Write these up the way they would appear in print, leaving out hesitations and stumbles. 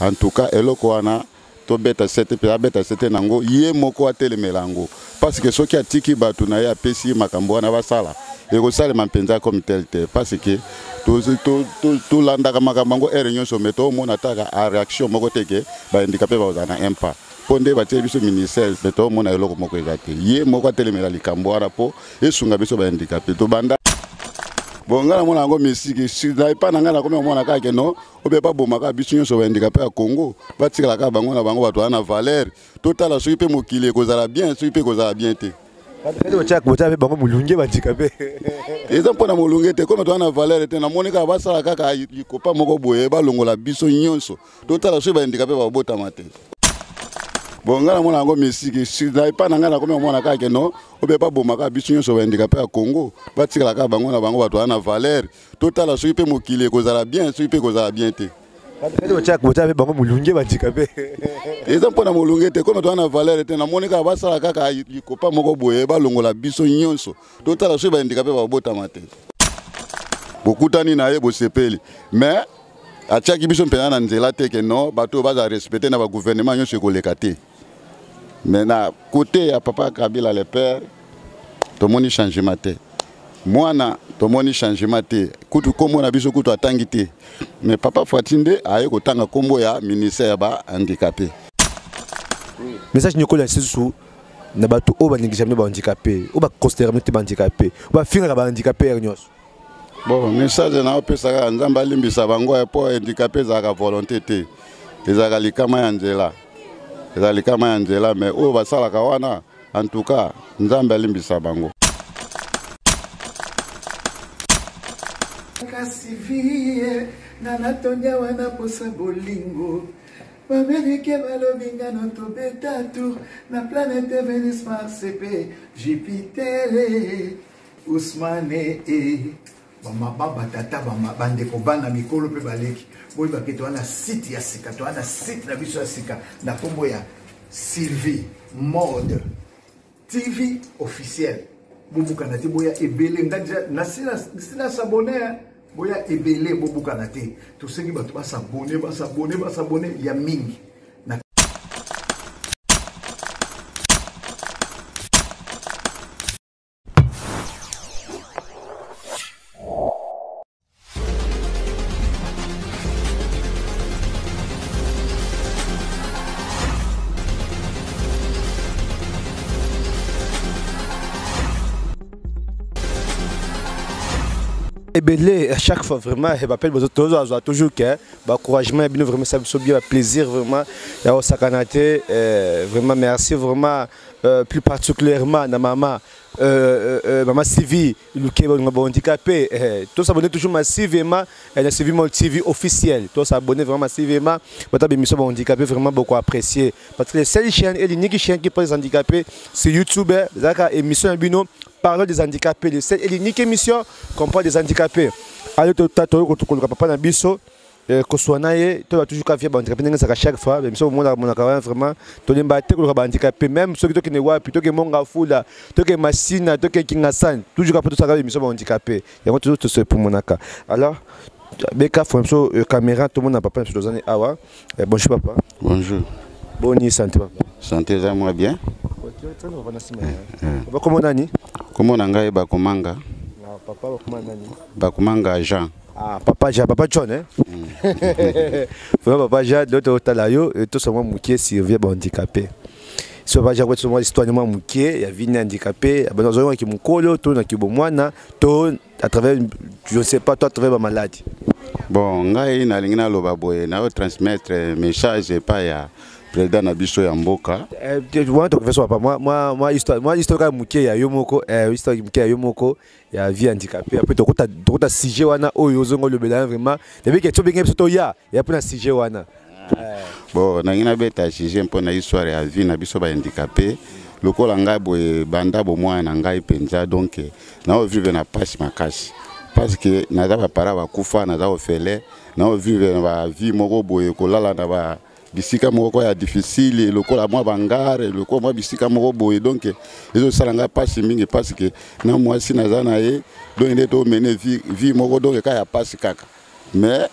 En tout cas eloko wana tobeta sete mpe abeta sete na yango ye moko atelemela yango parce que soki atiki bato na ye apesi makambo wana basala ekosalema mpenza comme tel te parce que tolandaka makambo yango heure nyonso me toomona ataka réaction moko te ke bahandikape bakozala na impa mpo nde batieli biso ministère me toomona eloko moko eza te ye moko atelemela likambo wana mpo esunga biso bahandikape tobanda bon ngai namona yango misiki na epai na ngai nakomi komona kaka ke no obe baboma kaka biso nyonso bahandikape ya congo batikala kaka bango na bango bato wana na valeur totala soki mpe mokili ekozala bien soki mpe ekozala bien te botya mpe bango molunge bandikape eza mpo na molunge te komi toza na valeur te namoni kaka basala kaka likopa moko boye balongola biso nyonso totala soki bahandikape babotama te bon ngai namona yango misiki na epai na ngai nakomi komona kaka ke no obe baboma kaka biso nyonso bahandikape ya congo batikala kaka bango na bango bato wana na valeur totala soki mpe mokili ekozala bien soki mpe ekozala bien te botya mpe bango molunge bandikape eza mpo na molunge te komi toza na valeur te namoni kaka basala kaka likopa moko boye balongola biso nyonso totala soki bahandikape babotama te bokutani na ye bosepeli mais atiaki biso mpenza na nzela te ke non bato oyo baza respecte na bagouvernement nyonso ekoleka te mais na kote ya papa kabila le père tomoni changement te mwana tomoni changement te kutu nkombo na biso kutu atangi te mais papa fati nde aye kotanga nkombo ya ministère ya bahandikape message niokola lisusu na bato oyo baningisa bino bahandikape oyo baconsidere bino te bahandikape oyo bafingaka bahandikape ere nyonso bon message na opesa kaka nzambe alimbisa bango mpo handikape ezalaka volonté te ezalaka likama ya nzela ezalaka likama ya nzela mais oyo basalaka wana en tout cas nzambe alimbisa bango kasi vie nga natondi awa na posa bolingo bamerike balobi nga no tobeta tour na planete venus mars mpe jupiter Ousmane e bamama batata bandeko bana mikolo mpe baleki boyeba ke toza na site ya sika toza na site na biso ya sika na nkombo ya sylvie mode tv officiel bobukana te boya ebele nga deja nasi nasabone boya ebele bobukana te tosengi bato basabone basabone basabone ya mingi ebele à chaque fois vraiment bapele tozwazwa toujours ke bacouragement ya bino vraiment esa biso bien baplaisir vraiment ya kosakana te eh, vraiment merci vraiment euh, plus particulièrement na mama euh, euh, euh mama Sylvie Luke ba handicapé eh, tous s'abonner toujours massivement eh, na Sylvie Mol TV officiel tous s'abonner vraiment massivement bata émission ba handicapé vraiment beaucoup apprécié parce que les seules chaînes et l'unique chaîne qui parle des handicapés c'est YouTube zaka émission bino parlons des handicapés le seul et l'unique émission qu'on parle des handicapés allez to to to papa na biso Eh, koswa na ye toyeba toujours kaka vie bahandicapé ndenge ezalaka chaque fois biso omonaka monaka wana vraiment tolemba te koluka bahandicapé même soki tokende wapi toke monga fula toke masina toke kingasani toujours kaka mpo tosalaka émission bahandicapé yango toujours tosepumonaka alors beka fo biso euh, caméra tomona papa na biso tozani awa eh, bonjour papa bonjour boni santé papa santé eza mwa bien bakoma nani kombo na ngai bakomanga ah, papa bakoma nani bakomanga jean Ah, papa Jean, papa John, hein? Mm. Vraiment, papa Jean, l'autre talayo, et tout simplement, mouké, survie, handicapé. So, papa Jean, tout simplement, histoire, mouké, il y a vie handicapé, ben, dans un qui mukolo, tout, qui bomwana, tout, à travers, je ne sais pas, toi, à travers ma maladie. Bon, ngai, nalingi naloba boye, na transmettre message epai ya président na biso ya mboka. Eh, wana tokofesa papa, moi, moi, moi, histoire, moi, histoire kaka moke ya yo moko, eh, histoire moke ya yo moko, ya vie handicapé. Après, tokota, tokota sujet wana oyo ozongo lobela vraiment. Depuis que tobenge biso toya, ya pona sujet wana. Bon, nangi nabeta sujet mpo na histoire ya vie na biso ba handicapé. Lokola ngai boye banda bomwana na ngai mpenza donc nao vivre na pasi makasi parce que naza bapara bakufa naza ofele nao vivre na ba vie moko boye kolala na ba bisika moko ya difficile lokola mwa bangare lokola mwa bisika moko boye donc ezosala ngai mpasi mingi parce que na mwasi naza na ye donc nde tomene vie, vie moko donc kaka ya mpasi kaka mais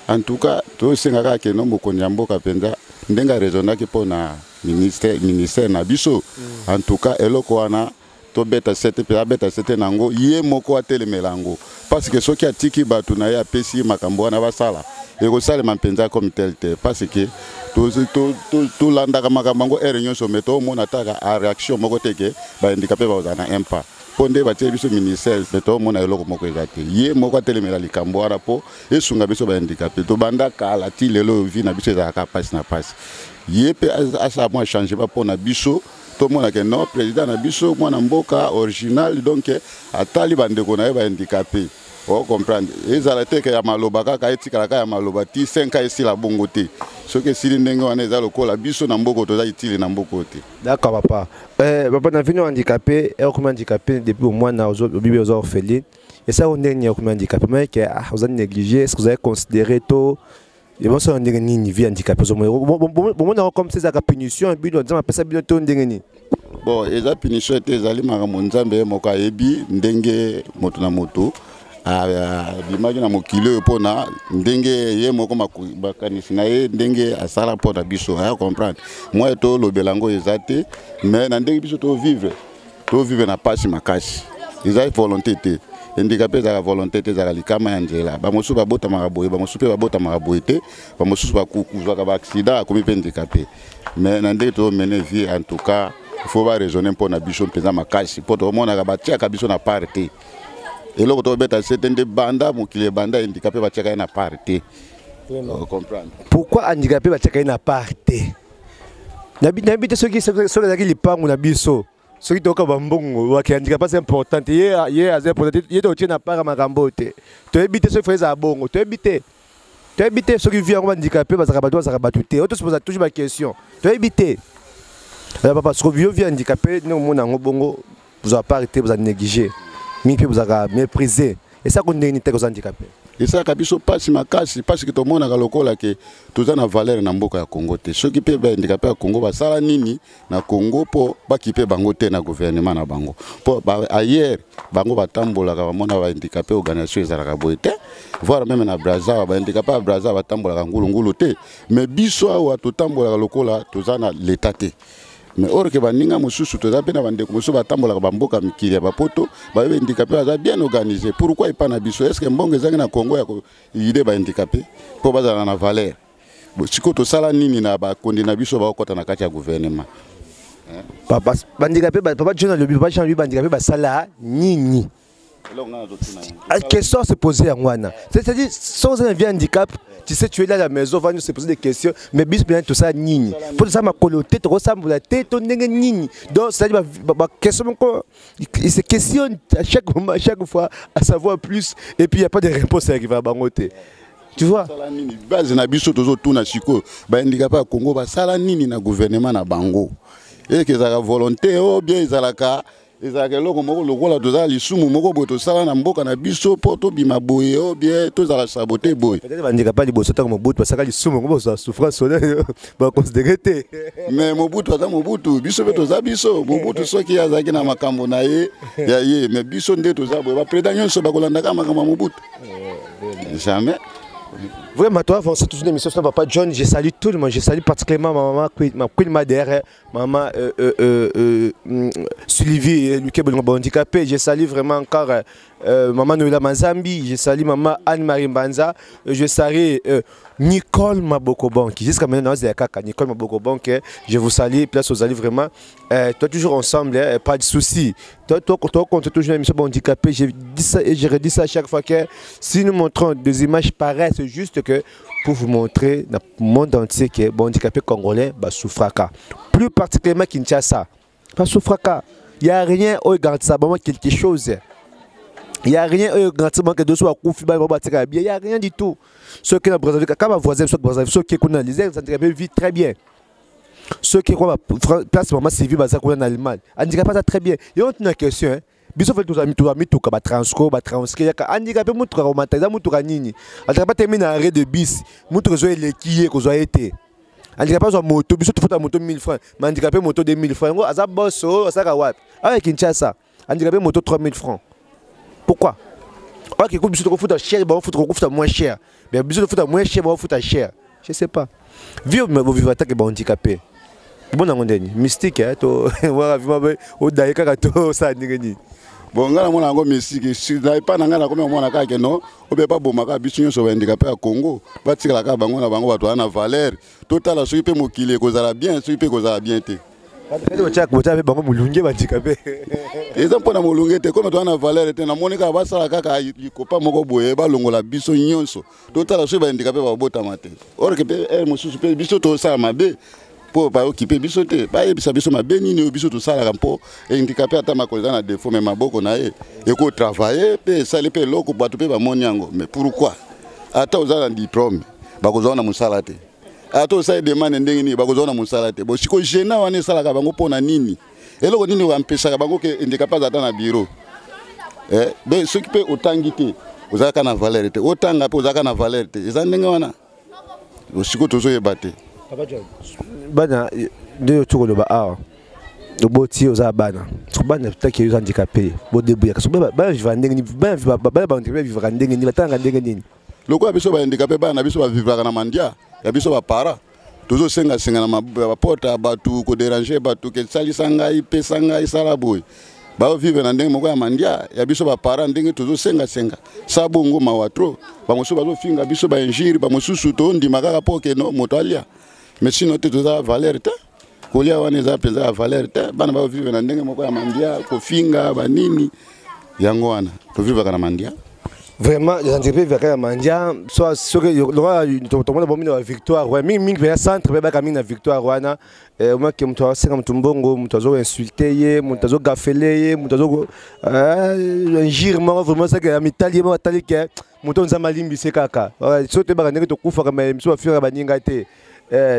En tout cas tosenga kaka keno mokonzi ya mboka mpenza ndenge araisonnaki mpo na ministère na biso. En tout cas eloko wana tobeta sete mpe abeta sete na yango, ye moko atelemela yango, parce que soki atiki bato na ye, apesi makambo wana basala, ekosalema mpenza comme tel te, parce que tolandaka makambo yango heure nyonso, mais toomona taka a réaction moko te ke bahandicapé bakozala na impact, mpo nde batie biso ministère, mais toomona eloko moko eza te. Ye moko atelemela likambo wana mpo esunga biso bahandicapé. Tobanda kala ti lelo, vie na biso ezalaka mpasi na mpasi. Ye mpe asala mwa changement mpo na biso, tomona ke non, président na biso, mwana mboka original, donc atali bandeko na ye bahandicapé. Ocomprendre, ezala te ke ya maloba kaka, etikala kaka ya maloba ti 5 esila bongo te. Soki esili ndenge wana, eza lokola biso na mboka toza itili na mboka te. D'accord, papa. Papa, na vino handicapé, okomi handicapé depuis omwana, obibi oza orpheline. Esala ndenge nini okomi handicapé? Mais ke ah, oza négligé, est ce que ozali considéré to ebosala ndenge nini vie handicapé? Bomonaka comme ça ezalaka punition bino Nzambe apesa bino to ndenge nini? Bon, eza punition te, ezali makambo Nzambe ye moko ayebi ndenge moto na moto abimaki na mokili oyo, mpona ndenge ye moko makanisi na ye, ndenge asala mpona biso aya comprendre. Mwa tolobela yango eza te, mais na ndenge biso tovivre na pasi makasi, eza volonté te. Handicapé ezalaka volonté te, ezalaka likama ya nzela. Bamosusu babotamaka boye, bamosusu mpe babotamaka boye te, bamosusu bakozwaka baaccident, akomi mpe handicapé. Mais na ndenge tozomene vie, en tout cas il faut baraisonner mpo na biso mpenza makasi, mpo tomonaka batiaka biso na part te. Eloko tobeta se te, nde banda mokili ebanda, handicapé batiaka ye na part te, comprendre? Pourquoi handicapé batiaka ye na part te? Nayebi te soki ezalaki lipangu na biso, soki toyoka bambongo wake handicapé aza important te, ye aza important te, ye totie na part ya makambo te. Toyebi te soki fo ezala bongo, toyebi te. Toyebi te soki vie yango bahandicapé bazalaka bato, bazalaka bato te. Oyo toseposa toujours baquestion, toyebi te. Alors papa, soki yo vie handicapé ndenge omona yango bongo, bozala part te, bozala négligé mingi mpe bozalaka méprisé, esako ndenge nini te koza handicapé? Esalaka biso mpasi makasi, parce que tomonaka lokola ke toza na valeur na mboka ya Congo te. Soki mpe bahandicapé ya Congo basala nini na Congo mpo bakipe bango te na gouvernement na bango? Mpo ailleurs bango batambolaka, bamona bahandicapé, organisation ezalaka boye te, voire même na Braza, bahandicapé ya Braza batambolaka ngulungulu te. Mais biso awa totambolaka lokola toza na leta te, mais or ke baninga mosusu, toza mpe na bandeko mosusu batambolaka bamboka mikili ya bapoto, bayebi handicapé baza bien organisé. Pourquoi epa na biso? Est ce que mbongo ezangi na Congo ya koaider bahandicapé mpo bazala na valeur? Sikoyo tosala nini na bakondi na biso bakokɔta na kati ya gouvernement? Bahandicapé, papa John alobi, papa Jean alobi, bahandicapé basala nini? Question à se poser yango wana, c'est-à-dire soki oza na vie handicap, tu sais, tu es là à la maison, va nous se poser des questions, mais biso mpenza tosala nini mpo tosala makolo te, tokosambola te to ndenge nini? Donc c'est-à-dire baquestion moko, il se questionne à chaque moment, à chaque fois, à savoir plus, et puis il y a pas de réponse arrive à bango te, tu vois? Base na biso tozotuna sikoyo, bahandicapé ya Congo basala nini na gouvernement na bango? Eke ezalaka volonté o bien ezalaka eloko moko lokola tozala lisumu moko boye tosala na mboka na biso mpo tobima boye, o bien tozala sabote boye? Peut-être bahandicapé liboso ntango Mobutu basaka lisumu yango, bozwa souffrance wana, baconsidéré te. Mais Mobutu aza Mobutu, biso mpe toza biso. Mobutu soki azalaki na makambo na ye ya ye, mais biso nde toza boye, baprésident nyonso bakolandaka makambo ya Mobutu? Jamais. Vraiment, toi, avance toujours une émission sur Papa John. Je salue tout le monde. Je salue particulièrement ma maman, ma Queen Madère, maman Sylvie Luke Bolongo handicapé. Je salue vraiment encore maman Noëlla Mazambi. Je salue maman Anne-Marie Mbanza. Je salue Nicole Maboko-Bank. Jusqu'à maintenant, c'est Kaka Nicole Maboko-Bank. Je vous salue. Place aux alliés vraiment. Toi, toujours ensemble, hein, pas de soucis. Toi, toi, toi, compte toujours l'émission handicapé. J'ai dit ça et je redis ça à chaque fois que si nous montrons des images pareilles, c'est juste que pour vous montrer dans le monde entier que bon handicapé congolais, bah, souffraka. Plus particulièrement Kinshasa, bah, souffraka. Il n'y a rien au garde ça, bon, quelque chose. Il n'y a rien au garde ça, que deux soient koufi, bah, bah, bien. Il n'y a rien du tout. Ceux qui sont Brazzaville, quand ma voisin, ceux qui Brazzaville, ceux qui sont les handicapés vivent très bien. Ceux qui ont place maman Sylvie baza kuna na Allemagne, handicapé ça très bien. Il y a une question, hein. Biso fait tous mituka, mituka ba transco, ba transco yaka handicapé, mutuka komata eza mutuka nini? Handicapé temi na arrêt de bus, mutuka zo eleki ye kozwa ete handicapé azwa moto. Biso tofuta moto 1000 francs, mais handicapé moto 2000 francs. Yango aza boss oyo asalaka wapi awa Kinshasa? Handicapé moto 3000 francs, pourquoi? Ok, biso tokofuta cher, bango futa kofuta moins cher. Mais biso tofuta moins cher, baofuta cher, je sais pas. Vie bovivre atake bahandicapé, bona yango ndeni mystique to waka vima odaye kaka tosala ndenge nini? Bon, ngai namona yango mystique. Na epai na ngai, nakomi komona kaka ke non, obe babomaka biso nyonso bahandicapé ya Congo, batikala kaka bango na bango. Bato wana na valeur, totala soki mpe mokili ekozala bien, soki mpe ekozala bien te. Botya mpe bango molunge, bahandicapé. Eza mpo na molunge te. Komi toza na valeur te, namoni kaka basala kaka likopa moko boye, balongola biso nyonso, totala soki bahandicapé babotama te. Or que mpe heure mosusu mpe biso tosala mabe mpo baokipe biso te. Bayebisa biso mabe nini oyo biso tosalaka mpo handicapé, ata makolo eza na défaut, mais maboko na ye ekotravaille mpe esali mpe eloko, bato mpe bamoni yango. Mais pourquoi ata oza na diplôme, bakozwa na mosala te? Ata osali demande ndenge nini, bakozwa na mosala te. Bo sikoyo gêne wana esalaka bango mpo na nini? Eloko nini bampesaka bango ke handicapé aza ata na bureau? Donc soki mpe otangi te, ozalaka na valeur te. Otanga mpe, ozalaka na valeur te. Eza ndenge wana, sikoyo tozoyeba te. Bana nde oyo koloba awa, oboti, oza bana, soki bana taki oza handicapé, bodébrouillaka. Soki bana vivra ndenge nini? Bana bahandicapé vivra ndenge nini? Batangaka ndenge nini? Lokola biso bahandicapé, bana na biso bavivraka na mandia ya biso bapara. Tozosengasenga na baporte ya bato, kodéranger bato ke salisa ngai, pesa ngai, sala boye. Baovivre na ndenge moko ya mandia ya biso bapara, ndenge tozosengasenga sa bongo. Mawa trop. Bamosusu bazofinga biso bainjure, bamosusu tondima kaka mpo ke no moto alia, mais sinon te, toza valeur te. Kolia wana eza mpenza ya valeur te. Bana baovivre na ndenge moko ya mandia, kofinga banini, yango wana tovivaka na mandia. Vraiment, les handicapés vivaka ya mandia. Soit soki lokola tomona bomini na Victoire wana, mingi mingi mpenza centre mpe baka mingi na Victoire wana, omaki moto asenga moto mbongo, moto azoinsulte ye, moto azogafele ye, moto azo injure moko vraiment seke ya mitali ye moko, atali ke moto Nzambe alimbise kaka. So toyebaka ndenge tokufaka, mais miso bafingaka baninga te.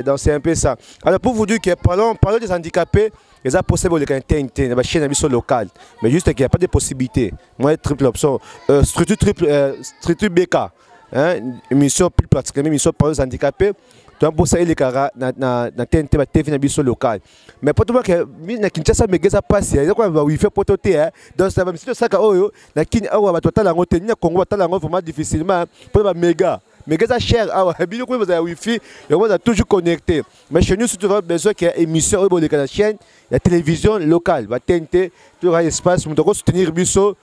Donc c'est un peu ça. Alors pour vous dire que parlons des handicapés, eza possible oleka te na bachaîne na biso locale, mais juste qu'il n'y a pas de possibilité. Moi, triple option, structure triple, structure BK, hein, émission plus particulièrement émission pour les handicapés, donc pour ça elekaka na TNT, ba TV na biso local. Mais po tobaka na Kinshasa, mege eza pasi, eza kwa ba wifi poto te, hein. Donc ça va misi tosaka oyo na Kini awa, bato batala yango te. Na Congo batala yango vraiment difficilement mpo ba méga méga eza cher. Awa bino kuna bazala wifi yango, baza toujours connecté. Mais chez nous, surtout besoin ke émission oyo boleka na chaîne ya télévision locale, ba TNT, toyoka espace. Moto akosoutenir biso,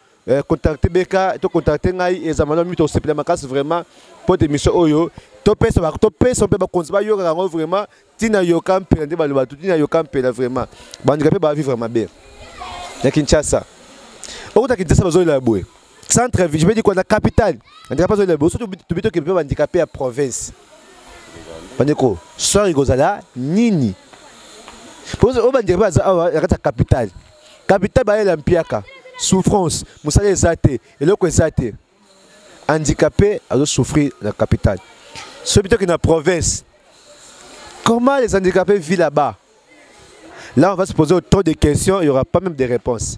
contacte BK to contacte ngai, eza malamu mingi. Tosepela makasi vraiment mpo te émission oyo topesa mpe bakonzi bayokaka yango vraiment. Ntina yoka mpela nde baloba tu, ntina yoka mpela. Vraiment, bahandicapé bavivre mabe na Kinshasa. Okota Kinshasa, bazolela boye, centre ville, je veux dire quoi, na capitale, handicapé azolela boye. So tobi toke mpe bahandicapé ya province, bandeko, sort ekozala nini? Oyo bandicapé baza awa na kati ya capitale, capitale bayela mpiaka, souffrance, mosala eza te, eloko eza te. Handicapé azosouffrir na capitale. Soki toke na province, comment les handicapés vivent là-bas? Là, on va se poser autant de questions, il n'y aura pas même de réponses.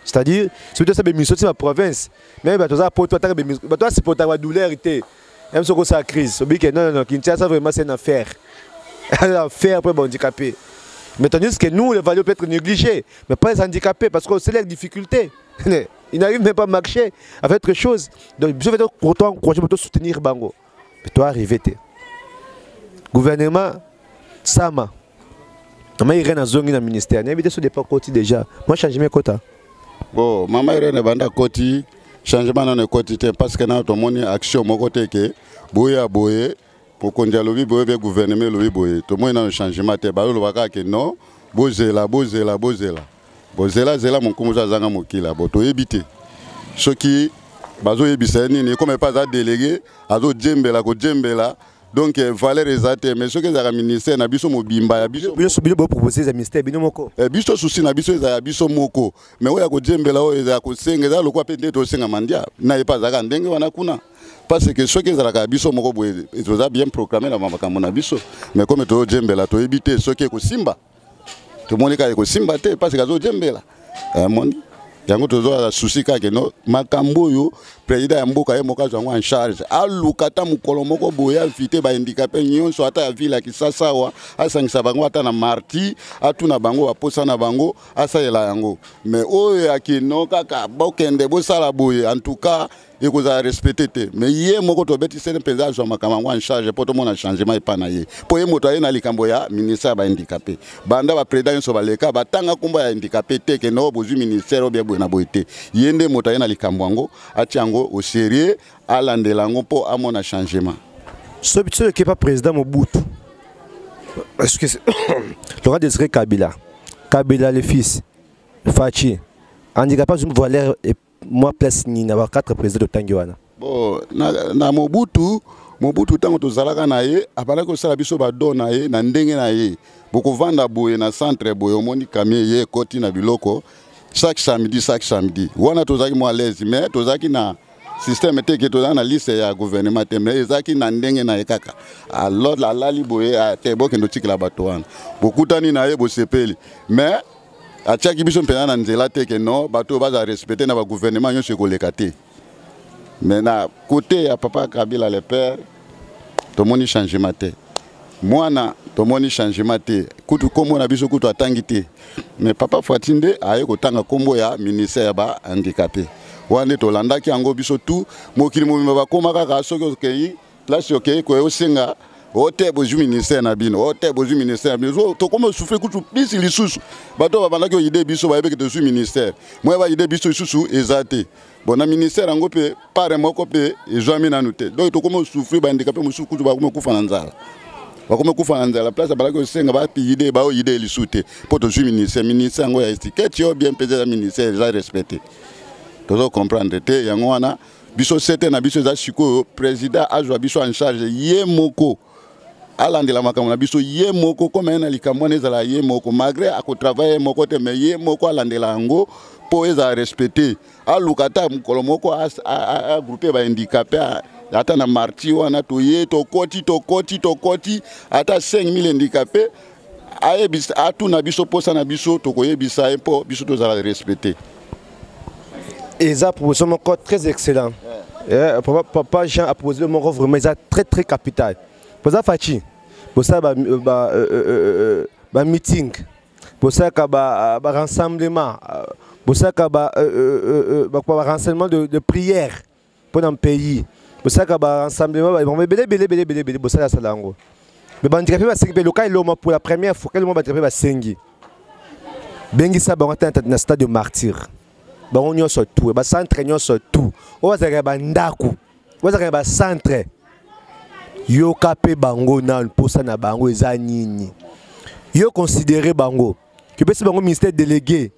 C'est-à-dire, surtout ça, émission, c'est ma province. Mais bah, tout ça, pour toi, toi, c'est pour ta douleur, même si c'est la crise. Non, non, non, Kinshasa, vraiment, c'est une affaire. Un enfer pour les handicapés. Mais tandis que nous, les valides peut être négligés, mais pas les handicapés, parce que c'est les difficultés. Ils n'arrivent même pas à marcher, à faire autre chose. Donc, je vais encourager pour soutenir bango. Mais toi, arrivé, gouvernement, Sama, mama Irene azongi na ministère, nayebi te so départ koti déjà moi changement ekota. Bon, mama Irene banda koti, changement nano ekoti te, parce que nano tomoni action moko te ke boye ya boye, mokonzi alobi boye mpe gouvernement elobi boye. Tomoni nano changement te. Baloloba kaka ke non, bozela, bozela, bozela, bozela, zela. Mokumu so azanga mokila bo, toyebi te soki bazoyebisa ye nini. Ekoma epe aza délégué, azojembela, kojembela. Donc valeur eza te. Mais soki ezalaka ministère na biso mobimba, ya biso. Bino bopropose eza ministère bino moko. Biso, souci na biso eza ya biso moko. Mais oyo ya kojembela, oyo eza ya kosenga, eza lokwa mpe nde tosenga mandia na ye mpe azalaka ndenge wana kuna. Parce que soki ezalaka ya biso moko boye, toza bien proclamé na makambo na biso. Mais comme tozojembela, toyebi te soki ekosimba. Tomoni kaka ekosimba te, parce que azojembela. Moni yango, tozwala souci kaka no makambo oyo président ya mboka ye moko azwa yango en charge. Aluka ata mokolo moko boye, invite bahandicapé nyonso, ata ya ville ya Kisasa awa, asangisa bango ata na marti, atuna bango baposa na bango, asalela yango. Mais oyo ya kino kaka bokende bosala boye, en tout cas. Ekozala respecte te. Mais ye moko tobetiseli mpenza azwa makambo yango en charge mpo tomona changement epa na ye, mpo ye moto aye na likambo ya ministère ya bahandicapé. Banda baprésident nyonso baleka, batanga nkombo ya handicapé te, kende oyo bozwi ministère oyo bia boye na boye te. Ye nde moto aye na likambo yango, atia yango au sérieux, alandela yango mpo amona changement. Soki soki pa président Mobutu, excusez, Laurent Désiré Kabila, Kabila le fils, Fatshi, handicapé azwi valeur mwa place nini na ba quatre président totangi wana? Bon, na Mobutu, ntango tozalaka na ye, abandaki kosala biso badon na ye na ndenge na ye. Bokovanda boye na centre boye, omoni camion ye ekoti na biloko chaque samedi, chaque samedi. Wana tozalaki mwa l'aise, mais tozalaki na système te ke tozalaki na liste ya gouvernement te, mais ezalaki na ndenge na ye kaka. Alors alali boye te, bokende otikela bato wana, bokutani na ye, bosepeli. Mais atiaki biso mpenza na nzela te ke non, bato oyo baza respecte na bagouvernement nyonso ekoleka te. Mais na côté ya papa Kabila le père, tomoni changement te. Mwana, tomoni changement te. Kutu nkombo na biso kutu atangi te. Mais papa Fatshi nde aye kotanga nkombo ya ministère ya bahandicapé. Wana nde tolandaki yango biso tu, mokili mobimba bakóma kaka. Soki okei place, okei koye osenga o te, bozwi ministère na bino, o te, bozwi ministère na bino. Tokómi osouffrir kutu plus lisusu. Bato oyo babandaki oaider biso bayebeki tozwi ministère moya, baaider biso lisusu eza te. Bon, na ministère yango mpe pare moko mpe ezwami nanu te. Donc tokomi osouffrir, bahandicapé mosusu kutu bakomi okufa na nzala, bakomi okufa na nzala. Place balaki osenga baaider, baoaider lisusu te mpo tozwi ministère. Ministère yango ya étiquette yo bien mpenza, eza ministère eza respecté, tozo comprendre te. Yango wana biso sete na biso eza sikoyo président azwa biso en charge ye moko, alandela makambo na biso ye moko. Comme ye na likambo wana, ezala ye moko, malgré akotravaille ye moko te, mais ye moko alandela yango mpo ezala respecté. Aluka ata mokolo moko agroupe bahandicapé, ata na marti wana toye, tokoti, tokoti, tokoti ata 5000 handicapé, ayebisa, atuna biso mposa na biso, tokoyebisa ye mpo biso tozala respecté. Eza proposition moko très excellent. Yeah, papa, papa Jean a posé moko vraiment eza très très capital. Poza Fatshi, bosala ba meeting, bosalaka ba rassemblement, bosalaka ba rassemblement de prière mpo na pays, bosalaka ba rassemblement ebele ebele ebele ebele ebele, bosala sala yango. Mais bahandicapé basengi mpe loka eloma pour la première fois keloma. Bahandicapé basengi, bengisa bango ata na stade de martyr, bango nyonso tout, bacentre nyonso tout oyo bazalaka bandako, oyo bazalaka bacentre. Yoka mpe bango nanu, mposa na bango eza nini? Yo considéré bango, opesi bango ministère délégué,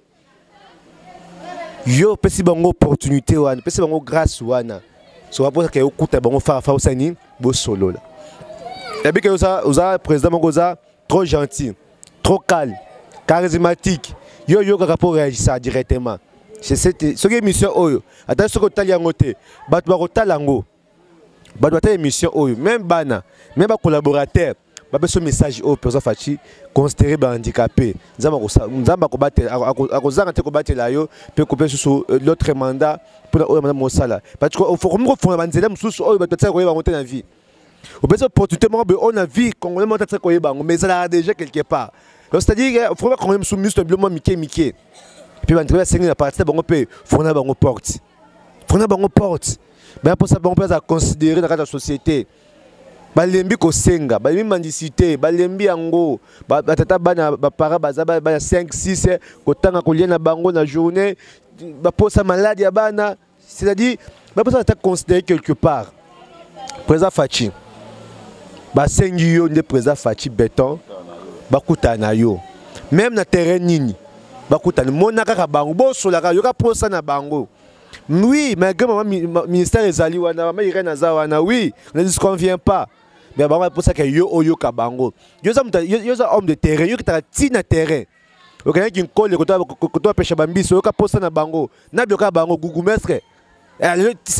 yo opesi bango opportunité wana, opesi bango grâce wana. So baposaka okuta bango farafa, osala nini? Bosolola. Yabi ke oza président moko oza trop gentil, trop calme, charismatique. Yo oyokaka mpo réagissa directement. Soki émission oyo, ata soki otali yango te, bato bakotala yango, bato batala émission oyo, même bana, même bacollaborateur bapesa message oyo: président Fatshi, considéré bahandicapé. Nzambe akozanga te kobatela yo mpe kopesa susu l'autre mandat mpona oyo mandat mosala, parce que okomi kofonga banzela mosusu oyo bato batisaka koyeba yango te na vie. Opesa opportunité moko boye oyo na vie congolais moko tatisaka koyeba yango, mais ezalaka déjà quelque part. Donc c'est-à-dire faut congolais mosusu miso na bilo mwa mike mike. Mpe bandeko basengi na parti na bango mpe fonga bango porte, fonga bango porte. Baya mposa bango mpe azala considéré na kati ya société. Balembi kosenga, balembi mendicité, balembi yango. Batata bana, bapara baza bana 5 6, kotanga, kolia na bango na journée, baposa maladi ya bana. C'est-à-dire baposa ata considéré quelque part. Président Fatshi, basengi yo nde président Fatshi Béton, bakutana na yo même na terrain nini, bakutana, mona kaka bango, bosolaka, yoka posa na bango. Oui, malgré mama ministère ezali wana, mama Irène aza wana, oui, ne disconvient pas, mais bango baposaka yo oyoka bango. Yo oza homme de terrain, yo kitaka ntina terrain, okendaki nkole koto bapesha bambisi, oyoka posa na bango na biloko ya bango. Bourgmestre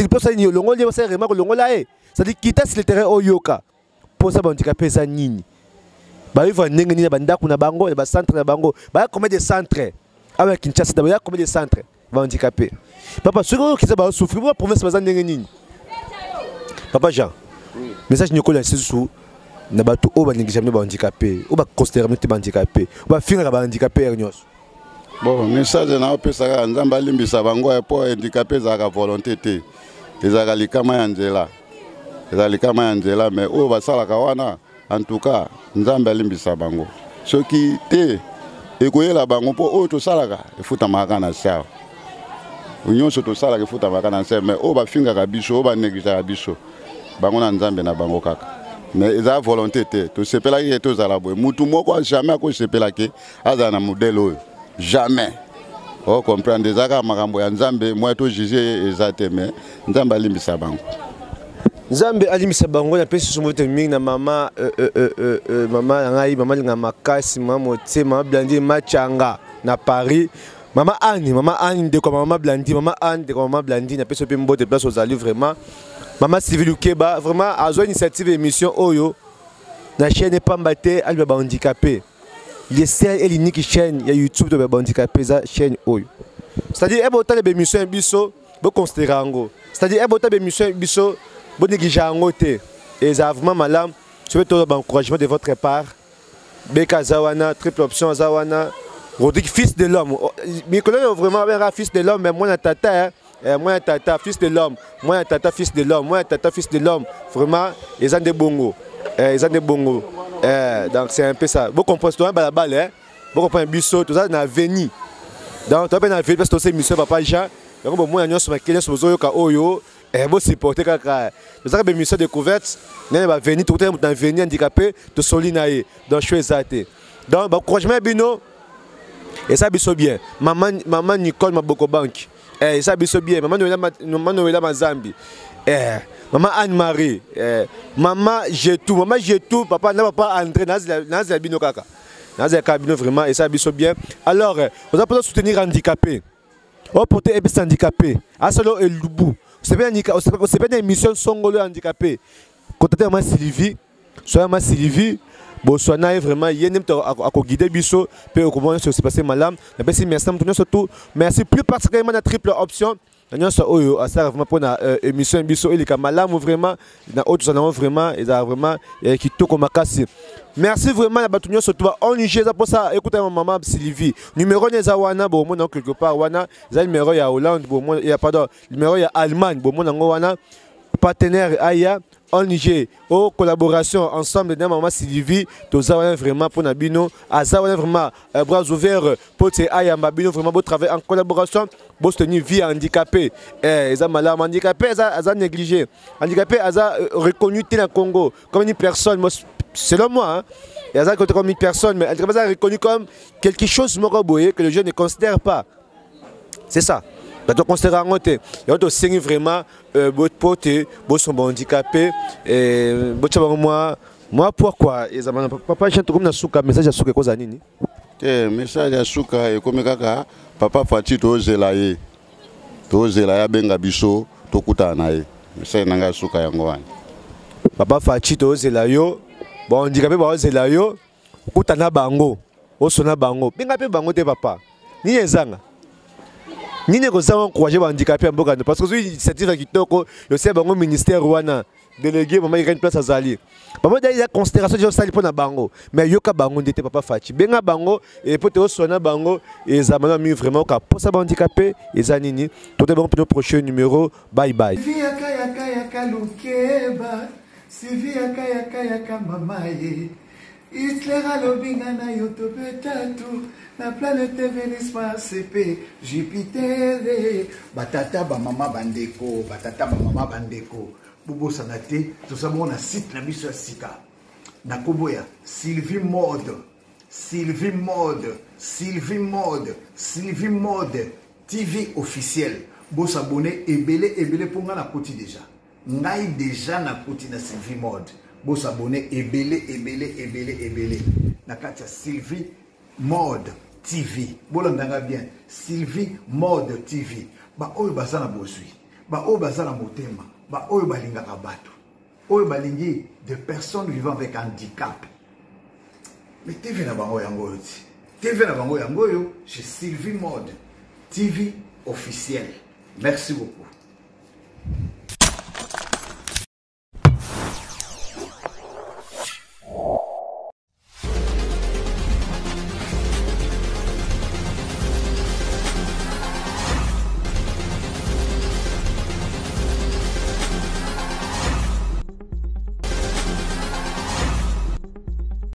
posa nini? Olongoli, osala remarque, olongola ye. C'est-à-dire kita sur le terrain, oyoka posa bahandicapé eza nini, bayivre ndenge nini na bandako na bango, na bacentre na bango. Baya combien de centre awa ya Kinshasa? Baya combien de centre bahandicapé, papa? Soki okisa baosouffrir ba province baza ndenge nini? Papa Jean, message nini okola lisusu na bato oyo balingisa bino bahandicapé, oyo baconsidéré bino te bahandicapé, oyo bafingaka bahandicapé ere nyonso? Bon, message na opesa kaka, Nzambe alimbisa bango, mpo handicapé ezalaka volonté te. Ezalaka likama ya nzela, ezalaka likama ya nzela, mais oyo basalaka wana, en tout cas Nzambe alimbisa bango, soki te ekoyela bango, mpo oyo tosalaka efutamaka kaka na se awa. Nyonso tosalaka efutamaka na se, mais oyo bafingaka biso, oyo banegligeaka biso, bango na Nzambe na bango kaka. Mais eza volonté te. Tosepelaki ke tozala boye. Mutu moko jamais akosepela ke azala na modèle oyo, jamais. O comprendre, eza kaka makambo ya Nzambe. Moya tojuge ye eza te, mais Nzambe alimbisa bango. Nzambe alimbisa bango. Napesi susu mbote mingi na mama mama na ngai, mama linga makasi, mama motie, mama Blandi Machanga na Paris, mama Anne, mama Anne, ndeko ya mama Blandi, mama Anne, ndeko ya mama Blandi. Napesi yo mpe mbote place ozali. Vraiment, mama Sylvie Lukeba vraiment azwa initiative émission oyo na chaîne epamba te, aliba bahandicapé, le seul et l'unique chaîne ya YouTube to bahandicapé eza chaîne oyo. C'est-à-dire ebe otala baémission ya biso, boconsidéra yango. C'est-à-dire ebe otala baémission ya biso, bonéglige yango te. Eza vraiment malamu soki toza baencouragement de votre part. Beka aza wana, Triple Option aza wana, Rodrigue fils de l'homme. Mikolo oyo vraiment abengaka fils de l'homme, mais mwana tata, mwana tata fils de l'homme, mwana tata fils de l'homme, mwana tata fils de l'homme. Vraiment eza nde bongo, eza nde bongo. Donc c'est un peu ça. Bocomprendre, toza balabala, bocomprendre biso, toza na avenue. Donc toza mpe na avenue parce que tosa émission Papa Jean yango. Bomona nyonso, makele nyonso bozoyoka oyo, bosupporte kaka. Tozalaka baémission découverte nene baveni, tokutani moto na veni handicapé, tosoli na ye. Donc choix eza te. Donc baencouragement ya bino eza biso bien. Mama, mama Nicole Maboko Bank, eza biso bien. Mama Noela, mama Noela Mazambi, mama Anne Marie, mama Jetou, mama Jetou, papa na papa André, nazela bino kaka, nazela kaka bino. Vraiment eza biso bien. Alors oza mposa soutenir handicapé, oporte ebisa handicapé, asalo elubu, osepeli na émission songolo ya handicapé, contacte mama Sylvie. Soya mama Sylvie, boswa na ye. Vraiment ye nde moto akoguide biso mpe okomona nyonso se passe malamu. Napesi merci na moto nyonso tout. Merci plus particulièrement na Triple Option, na nyonso oyo asalaka vraiment mpona émission ya biso eleka malamu. Vraiment na oyo tozala nango, vraiment ezala vraiment kitoko makasi. Merci vraiment na bato nyonso to ba ONG eza mposa ekutana mama Sylvie. Numéro wana eza wana, bomona quelque part wana, eza numéro ya Hollande, bomona ya, pardon, numéro ya Allemagne, bomona yango wana. Partenaire aya ONG o collaboration ensemble na mama Sylvie, toza wana vraiment mpona bino. Aza wana vraiment bras ouverts po te ayamba bino. Vraiment botravaille en collaboration, bosoutenir vie handicapé. Eza malamu. Handicapé aza négligé, handicapé aza reconnu te na Congo comme une personne. Moi, selon moi, hein, aza comme une personne, mais handicapé aza reconnu comme quelque chose moko boye que le jeune ne considère pas. C'est ça, bato considère yango te. Yango tosengi vraiment po te bosomba handicapé, botya bango mwa poids quoi. Eza papa Jean, tokomi na suka. Message ya suka ekozala nini? Te, message ya suka ekomi kaka papa Fati, tozela ye, tozela ye abenga biso, tokutana na ye. Message na ngai ya suka yango wana. Papa Faci, tozela yo. Bahandicapé baozela yo, okutana bango, osona bango, benga mpe bango te. Papa, nini ezanga, nini ekozanga encourage bahandicapé ya mboka? Parce que ozwi initiative ya kitoko, yosala bango ministère wana, délégué mama Irene place azali bango, eza considération déjà osali mpo na bango. Mais yoka bango nde te. Papa Faci, benga bango po te oswana bango. Eza mana mingi vraiment oka mposa bahandicapé eza nini. Tote bango mpena prochain numéro. Bye bye. Yaka yaka yaka lukeba, Sivi, yaka yaka yaka mama ye. Hitler alobi nga na yo tobeta tour na planète Venus, Mars mpe Jupiter. Batata, bamama, bandeko, batata, bamama, bandeko, bobosana te, toza bongo na site na biso ya sika na nkombo ya Sylvie Mode, Sylvie Mode, Sylvie Mode, Sylvie Mode TV officiel. Bosabone ebele ebele mpo ngai nakoti déjà, ngai déjà nakoti na Sylvie Mode. Bosabone ebele ebele ebele ebele na kati ya Sylvie Mode TV. Bolandanga bien, Sylvie Mode TV. Baoyo baza na bozwi, baoyo baza na motema, baoyo balingaka bato, oyo balingi de personnes vivant avec handicap, mais TV na bango yango oyo ti TV na bango yango oyo chez Sylvie Mode TV officiel. Merci beaucoup.